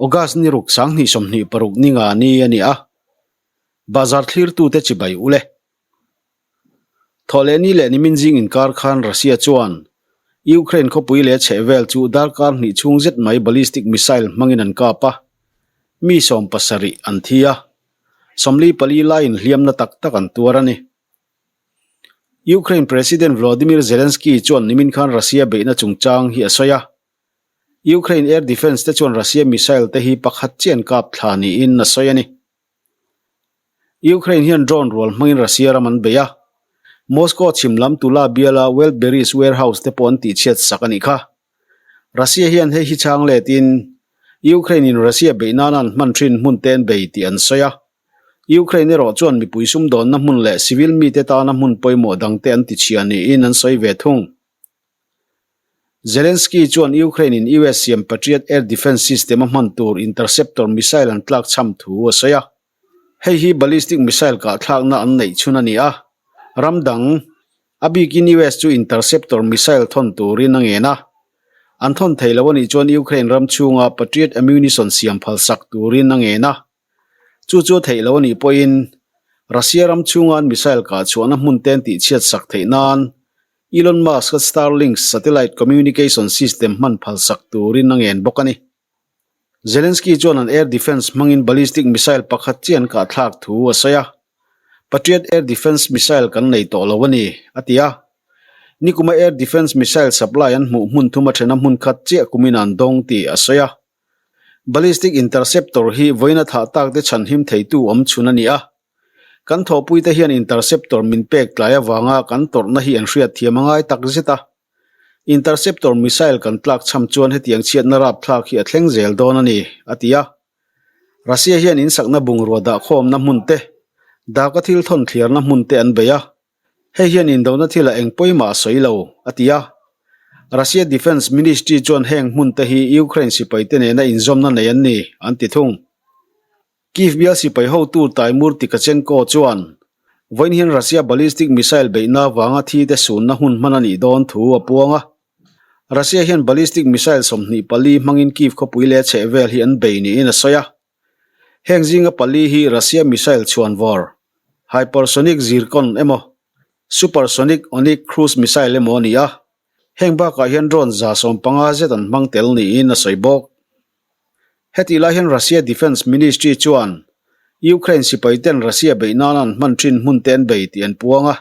August ni ruk 2026 ni nga ni a ni a, Bazar thlirtute chibai u le. Thawhlehni leh nimin zing inkar khan Russia chuan Ukraine khawpui leh chhehvel chu darkar hnih chhung zet mai ballistic missile hmangin an kap a, mi 70 an thi a, 44 laiin hliamna tak tak an tuar a ni. Ukraine President Volodymyr Zelensky chuan nimin khan Russia beihna chungchang hi a sawi a, Ukraine air defence te chuan Russia missile te hi pakhat chiah an kap thla niin a sawi a ni. Ukraine hian drone rual hmangin Russia ram an bei a, Moscow chhim lam Tula biala Wildberries warehouse te pawh an tihchhiat sak a nih kha. Russia hian hei hi chhang letin Ukraine in Russia beih nana an hman thin hmun te an bei tih an sawi a. Ukraine erawh chuan mipui sumdawnna hmun leh civil mite tana hmun pawimawh dangte an tichhia niin an sawi ve thung. Zelensky chuan Ukraine in US siam Patriot air defence system a hman tur interceptor missile an tlak chham thu a sawi a. Hei hi ballistic missile kahthlakna an neih chhun a ni a, ram dang, a bikin US chu interceptor missile thawn turin a ngen a. An thawn thei lo a nih chuan Ukraine ram chhunga Patriot ammunition siam phalsak turin a ngen a. Chu chu a theih lo a nih pawhin Russia ram chhunga an missile kah chhuahna hmun te an tihchhiat sak theih nan Elon Musk-a Starlink satellite communication system hman phalsak turin a ngen bawk a ni. Zelensky chuan an air defence hmangin ballistic missile pakhat chiah an kahthlak thu a sawi a, Patriot air defence missile kan nei tawh lo a ni, a ti a. Nikuma air defence missile supply an hmuh hmun thum a thena hmun khat chiah kumin an dawng tih a sawi a. Ballistic interceptor hi vawiina thah tak te chhanhim theitu awm chhun a ni a. Kan thawhpuite hian interceptor min pek tlai avanga kan tawrhna hi an hriat thiam a ngai tak zet a. Interceptor missile kan tlak chham chuan hetiang chhiatna rapthlak hi a thleng zel dawn a ni, a ti a. Russia hian insakna bungrua dahkhawmna hmun te, daka thil thawn thliarna hmun te an bei a. Hei hian indona thilah eng pawimah a sawi lo, a ti a. Russia Defence Ministry chuan heng hmun te hi Ukraine sipaite nena inzawmna nei an ni, an ti thung. Kyiv bial sipai hotu Taimur Tikachenko chuan vawiin hian Russia ballistic missile beihna avanga thi te sunna hun hman a nih dawn thu a puang a. Russia hian ballistic missile 24 hmangin Kyiv khawpui leh chhehvel hi an bei niin a sawi a. Heng zinga pali hi Russia missile chhuanvawr, hypersonic Zircon emaw, supersonic Onyx cruise missile emaw a ni a. Heng bakah hian drone 150 zet an hmang tel niin a sawi bawk. Hetih lai hian Russia Defence Ministry chuan Ukraine sipaiten Russia beih nana an hman thin hmun te an bei tih an puang a.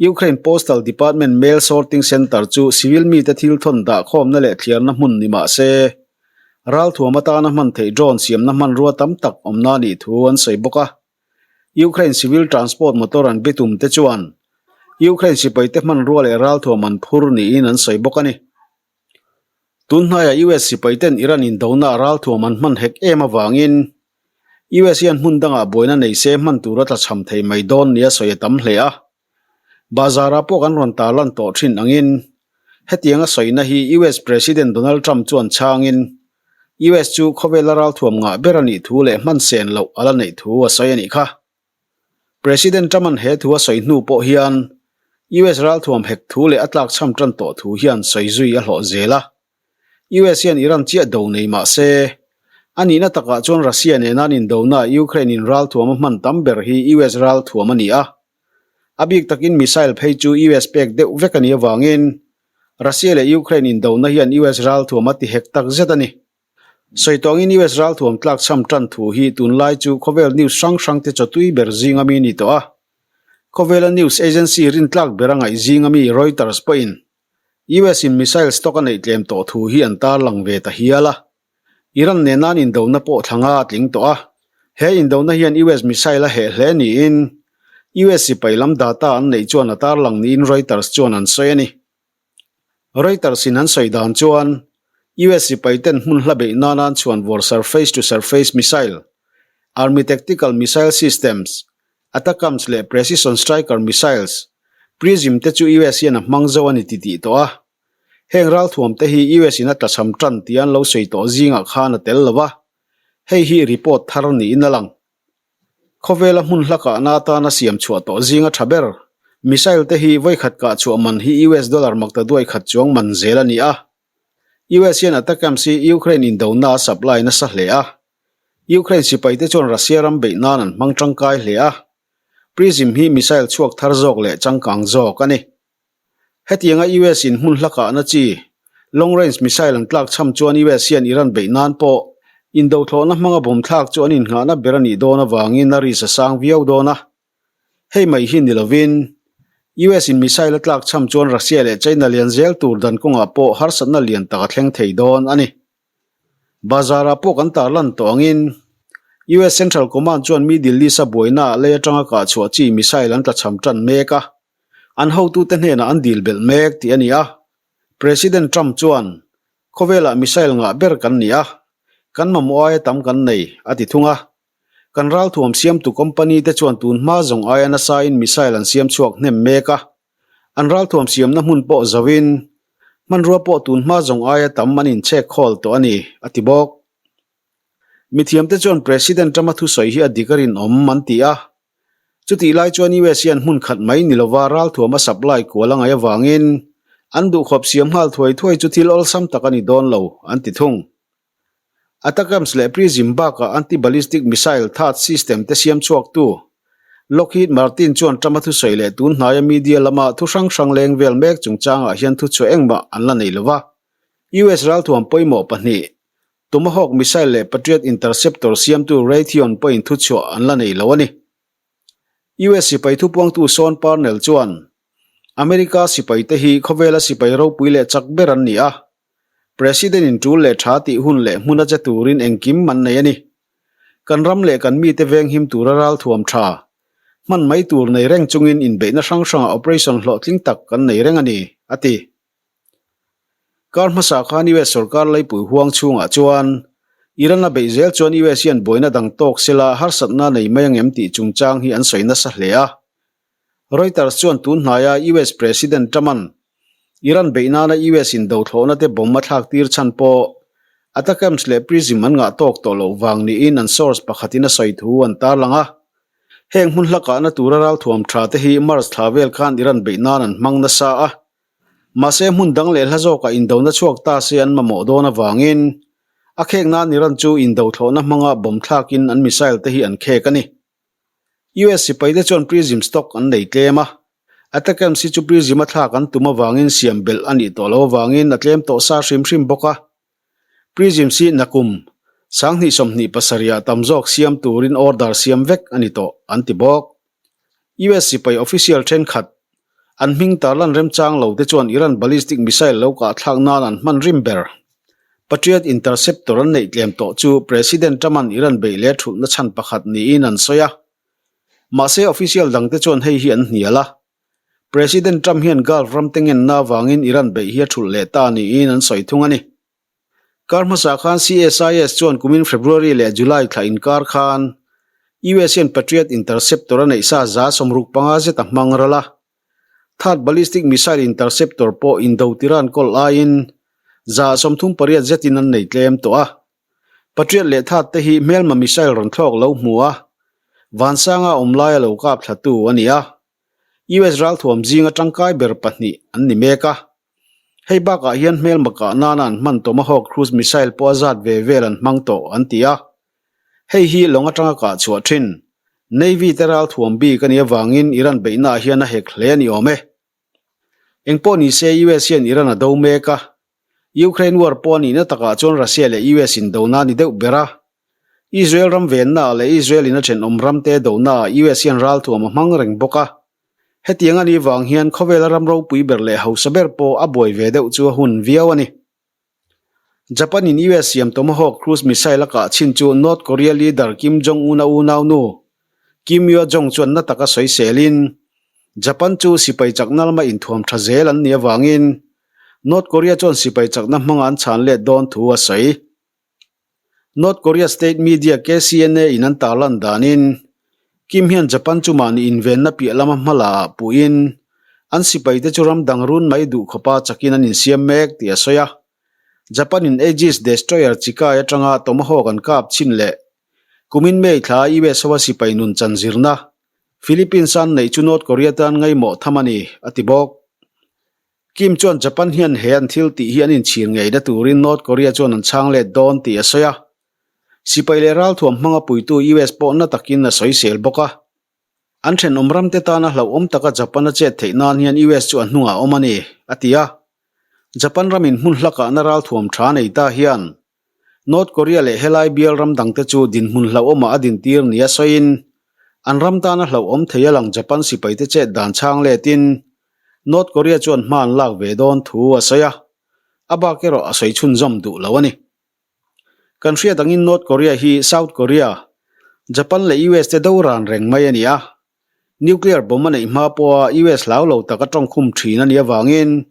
Ukraine Postal Department Mail Sorting Center chu civil mite thil thawn dahkhawmna leh thliarna hmun ni mah se, ralthuam atana hman theih drone siamna hmanrua tam tak awmna a nih thu an sawi bawk a. Ukraine civil transport motor an bitum te chuan Ukraine sipaite hmanrua leh ralthuam an phur niin an sawi bawk a ni. Tun hnaiah US sipaiten Iran indona ralthuam an hman hek em avangin US hian hmun dangah buaina nei se hman tur a tlachham thei mai dawn nia sawi a tam hle a. Bazarah pawh kan rawn tarlan tawh thin angin hetianga sawina hi US President Donald Trump chuan chhangin US chu khawvela ralthuam ngah ber a nih thu leh hman sen loh a la neih thu a sawi a nih kha. President Trump-a'n he thu a sawi hnu pawh hian US ralthuam hek thu leh a tlakchham tan tawh thu hian sawi zui a hlawh zel a. US hian Iran chiah do nei mah se, a nihna takah chuan Russia nena an indonaah Ukraine-in ralthuam a hman tam ber hi US ralthuam a ni a. A bik takin missile phei chu US pek deuh vek a nih avangin Russia leh Ukraine indona hian US ralthuam a ti hek tak zet a ni. Sawi tawngin US ralthuam tlakchham tan thu hi tunlai chu khawvel news hrang hrang te chawtui ber zing ami ni tawh a. Khawvela news agency rintlak ber a ngaih zing ami Reuters pawhin US in missile stock a neih tlem tawh thu hi an tarlang ve ta hial a. Iran nena an indona pawh thlanga a tling tawh a. He indona hian US missile a heh hle niin US sipai lam data an neih chuan a tarlang niin Reuters chuan an sawi a ni. Reuters in an sawi dan chuan US sipai ten hmun hla beih nana an chhuan vawr surface to surface missile, Army Tactical Missile Systems, ATACMS leh Precision Striker Missiles, PrISM te chu US hian a hmang zo a ni ti tih tawh a. Heng ralthuam te hi US in a tlachham tan tih an lo sawi tawh zingah khan a tel lo a, hei hi report thar niin a lang. Khawvela hmun hla kahna atana siam chhuah tawh zinga tha ber, missile te hi vawikhat kah chhuah man hi US dollar makta duai khat chuang man zel a ni a. US hian ATACMS hi Ukraine indona a supply nasa hle a. Ukraine sipaite chuan Russia ram beih nan an hmang tangkai hle a. Prism hi missile chhuak thar zawk leh changkang zawk a ni. Hetianga US in hmun hla kahna chi long range missile an tlak chham chuan US hian Iran beih nan pawh indo thlawhna hmanga bomb thlak chu an innghahna ber a nih dawn avangin a risk a sang viau dawn a. Hei mai hi ni lovin US in missile a tlak chham chuan Russia leh China lian zel tur dan kawngah pawh harsatna lian tak a thleng thei dawn a ni. Bazar-ah pawh kan tarlan tawh angin US Central Command chuan Middle East-a buainaah lei atanga kah chhuah chi missile an tlachham tan mek a. An hotute hnenah an dil belh mek tih a ni a. President Trump chuan, Khawvelah missile ngah ber kan ni a, kan mamawh aia tam kan nei, a ti thung a. Kan ralthuam siamtu company te chuan tun hma zawng aia nasain missile an siam chhuak hnem mek a. An ralthuam siamna hmun pawh zoin, hmanrua pawh tun hma zawng aia tam an inchhek khawl tawh a ni, a ti bawk. Mithiamte chuan President Trump-a thusawi hi a dik a rinawm, an ti a. Chutih lai chuan US hian hmun khat mai ni lova ralthuam a supply kual a ngaih avangin an duhkhawp siam nghal thuai thuai chu thil awlsam tak a ni dawn lo, an ti thung. ATACMS leh PrISM bakah anti-ballistic missile THAAD system te siam chhuaktu Lockheed Martin chuan Trump-a thusawi leh tun hnaia media lama thu hrang hrang leng vel mek chungchangah hian thuchhuah engmah an la nei lova. US ralthuam pawimawh pahnih Tomahawk missile leh Patriot interceptor siamtu Raytheon pawhin thuchhuah an la nei lo a ni. US sipai thupuangtu Sean Parnell chuan, America sipaite hi khawvela sipai ropui leh chak ber an ni a, President-in tul leh tha tih hun leh hmun a che turin engkim an nei a ni. Kan ram leh kan mite venghim tura ralthuam tha, hman mai tur nei reng chungin inbeihna hrang hrangah operation hlawhtling tak kan nei reng a ni, a ti. Kar hmasa khan US sorkar leipui huang chhungah chuan Iran a beih zel chuan US hian buaina dang tawk sela harsatna nei mai angem tih chungchang hi an sawi nasa hle a. Reuters chuan tun hnaia US President Trump-a'n Iran beih nana US in dothlawhna te bomb a thlak tir chhan pawh ATACMS leh PrISM an ngah tawk tawh loh vang niin an source pakhatin a sawi thu an tarlang a. Heng hmun hla kahna tura ralthuam tha te hi March thla vel khan Iran beih nan an hmang nasa a. Mahse hmun dang leh hla zawkah indona chhuak ta se an mamawh dawn avangin a khek nan Iran chu indo thlawhna hmanga bomb thlakin an missile te hi an khek a ni. US sipaite chuan PrISM stock an nei tlem a, ATACMS hi chu PrISM a thlak an tum avangin siam belh a nih tawh loh avangin a tlem tawh sa hrim hrim bawk a. PrISM hi nakum 2027 ah tam zawk siam turin order siam vek a ni tawh an ti bawk. US sipai official thenkhat an hming tarlan remchang lo te chuan Iran ballistic missile lo kah thlak nan an hman rim ber. Patriot interceptor an neih tlem tawh chu President Trump-a'n Iran beih leh thulhna chhan pakhat niin an sawi a. Mahse official dangte chuan hei hi an hnial a. President Trump hian Gulf ram te ngenna avangin Iran beih hi a thulh leh ta niin an sawi thung a ni. Kar hmasa khan CSIS chuan kumin February leh July thla inkar khan US hian Patriot interceptor a neih sa 65 zet a hmang ral a. THAAD ballistic missile interceptor pawh indo tiran kawl aiin 38 zetin an nei tlem tawh a. Patriot leh THAAD te hi hmelma missile rawn thlawk lo hmu a, vansanga awm laia lo kap thlatu a ni a. US ralthuam zinga tangkai ber pahnih an ni mek a. Hei bakah hian hmelma kah nana an hman Tomahawk cruise missile pawh a zat ve vel an hmang tawh an ti a. Hei hi lawng atanga kah chhuah thin Navy te ralthuam bik a nih avangin Iran beihnaah hian a hek hle a ni awm e. Engpawh ni se US hian Iran a do mek a. Ukraine war pawh a nihna takah chuan Russia leh US in dona a ni deuh ber a. Israel ram vennaah leh Israel in a thenawm ramte donaah US hian ralthuam a hmang reng bawk a. Hetiang a nih vang hian khawvela ram ropui ber leh hausa ber pawh a buai ve deuh chu a hun viau a ni. Japan-in US siam Tomahawk cruise missile a kah chhin chu North Korea leader Kim Jong-un a unaunu Kim Yo-jong chuan na taka sawiselin Japan chu sipai chakna lama inthuam tha zel an nih avangin North Korea chuan sipai chakna hmanga an chhan let dawn thu a sawi. North Korea state media KCNA in an tarlan danin, Kim hian Japan chu mahni invenna piah lama hma la ah puhin an sipaite chu ram dang run mai duh khawpa chakin an insiam mek tih a sawi a. Japan in Aegis destroyer Chikai atanga Tomahawk an kap chhin leh kumin May thla US hoa sipai nun chan zirna Philippines an neih chu North Korea tan ngaimawh tham a ni, a ti bawk. Kim chuan Japan hian he an thil tih hi an inchhir ngeina turin North Korea chuan an chhang let dawn tih a sawi a. Sipai leh ralthuam hmanga puitu US pawh na takin a sawisel bawk a. An thenawm ramte tana hlauhawm taka Japan a chet theih nan hian US chu a hnungah a awm a ni, a ti a. Japan ramin hmun hlakahna ralthuam tha nei ta hian North Korea leh helai bial ram dangte chu dinhmun hlauhawmah a dintir nia sawiin an ram tana hlauhawm thei a lang Japan sipaite chet dan chhang letin North Korea chuan hma an lak ve dawn thu a sawi a, a bak erawh a sawi chhunzawm duh lo a ni. Kan hriat angin North Korea hi South Korea, Japan leh US te do ran reng mai a ni a. Nuclear bomb a neih hma pawha US hlau lo taka tawngkhum thin a nih avangin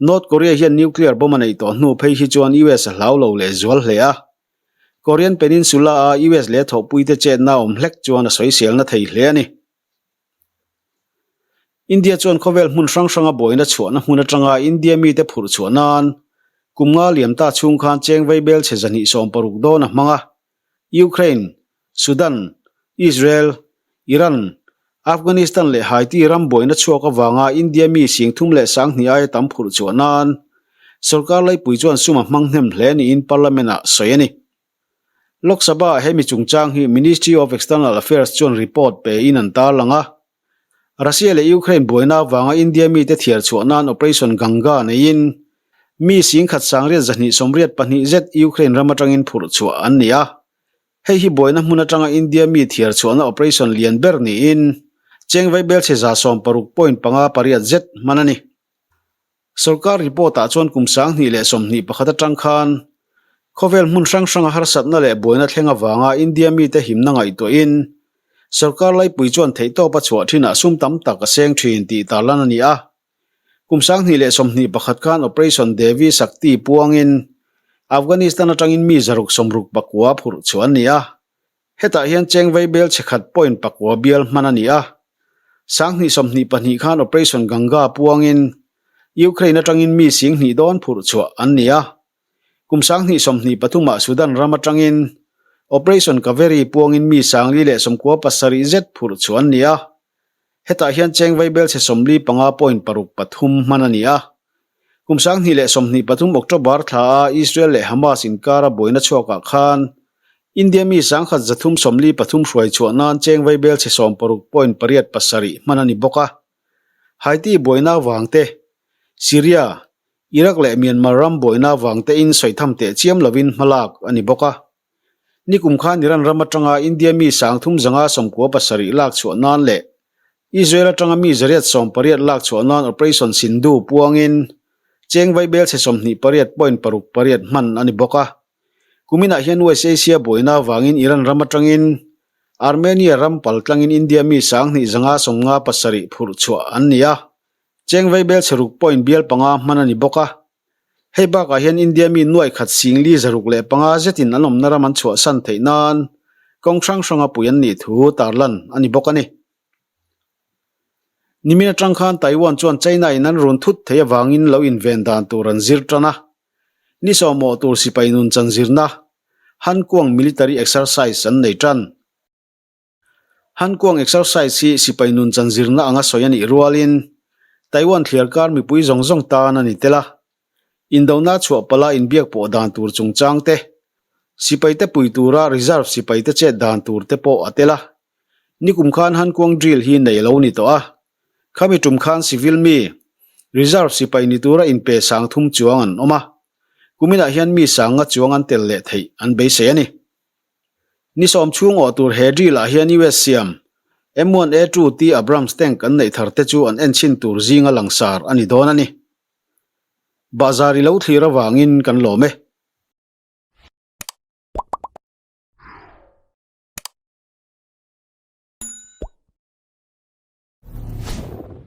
North Korea hian nuclear bomb a neih tawh hnu phei hi chuan US a hlau lo leh zual hle a. Korean Peninsula-a US leh thawhpuite chetna awm hlek chuan a sawiselna thei hle a ni. India chuan khawvel hmun hrang hranga buaina chhuahna hmun atanga India mite phurh chhuah nan kum nga liam ta chhung khan cheng vaibel chhe 260 dawn a hmang a. Ukraine, Sudan, Israel, Iran, Afghanistan leh Haiti ram buaina chhuak avanga India mi 32,000 aia tam phurh chhuah nan sorkar laipui chuan sum a hmang hnem hle niin Parliament-ah sawi a ni. Lok Sabha-ah he mi chungchang hi Ministry of External Affairs chuan report pein an tarlang a. Russia leh Ukraine buaina avanga India mite thiar chhuah nan Operation Ganga neiin mi 18,282 zet Ukraine ram atangin phurh chhuah an ni a. Hei hi buaina hmun atanga India mi thiar chhuahna operation lian ber niin cheng vaibelchhe 16.58 zet hman a ni. Sorkar report-ah chuan kum 2021 atang khan khawvel hmun hrang hranga harsatna leh buaina thleng avanga India mite himna ngaihtuahin sorkar laipui chuan theihtawp a chhuah thinah sum tam tak a seng thin tih tarlan a ni a. Kum 2021 khan Operation Devi Shakti puangin Afghanistan atangin mi 669 phurh chhuah an ni a. Hetah hian cheng vaibel chhe khat point pakua bial hman a ni a. 2022 khan Operation Ganga puangin Ukraine atangin mi 20,000 dawn phurh chhuah an ni a. Kum 2023 ah Sudan ram atangin Operation Kaveri puangin mi 497 zet phurh chhuah an ni a. Hetah hian cheng vaibel chhe 45.63 hman a ni a. Kum 2023 October thla a Israel leh Hamas inkara buaina chhuakah khan India mi 1343 hruai chhuah nan cheng vaibel chhe 16.87 hman a ni bawk a. Haiti buaina avang te, Syria, Iraq leh Myanmar ram buaina avang tein sawitham teh chiam lovin hmalak a ni bawk a. Nikum khan Iran ram atanga India mi 3597 lak chhuah nan leh Israel atanga mi 880 lak chhuah nan Operation Sindhu puangin cheng vaibel chhe 28.68 hman a ni bawk a. Kuminah hian West Asia buaina avangin Iran ram atangin Armenia ram pal tlangin India mi 2557 phurh chhuah an ni a, cheng vaibel chhe ruk point bial panga hman a ni bawk a. Hei bakah hian India mi nuai khat 4505 zetin an awmna ram an chhuahsan theih nan kawng hrang hranga pui an nih thu tarlan a ni bawk a ni. Nimin atang khan Taiwan chuan China in an run thut thei avangin lo inven dan tur an zir tan a. Ni sawmawh tur sipai nun chan zirna Han Kuang Military Exercise an nei tan. Han Kuang Exercise hi sipai nun chan zirna anga sawi a nih rualin Taiwan thliarkar mipui zawng zawng tan a ni tel a. Indona chhuah pala inbiak pawh dan tur chungchang te, sipaite pui tura reserve sipaite chet dan tur te pawh a tel a. Nikum khan Han Kuang Drill hi nei a lo ni tawh a. Khami tum khan civil mi, reserve sipai ni tura inpe 3000 chuang an awm a. Kuminah hian mi 5000 chuang an tel leh theih an beisei a ni. Ni sawm chhung awh tur he drill ah hian US siam M1A2 T Abrams tank an neih thar te chu an enchhin tur zinga langsar a ni dawn a ni. Bahzar i lo thlir avangin kan lawm e.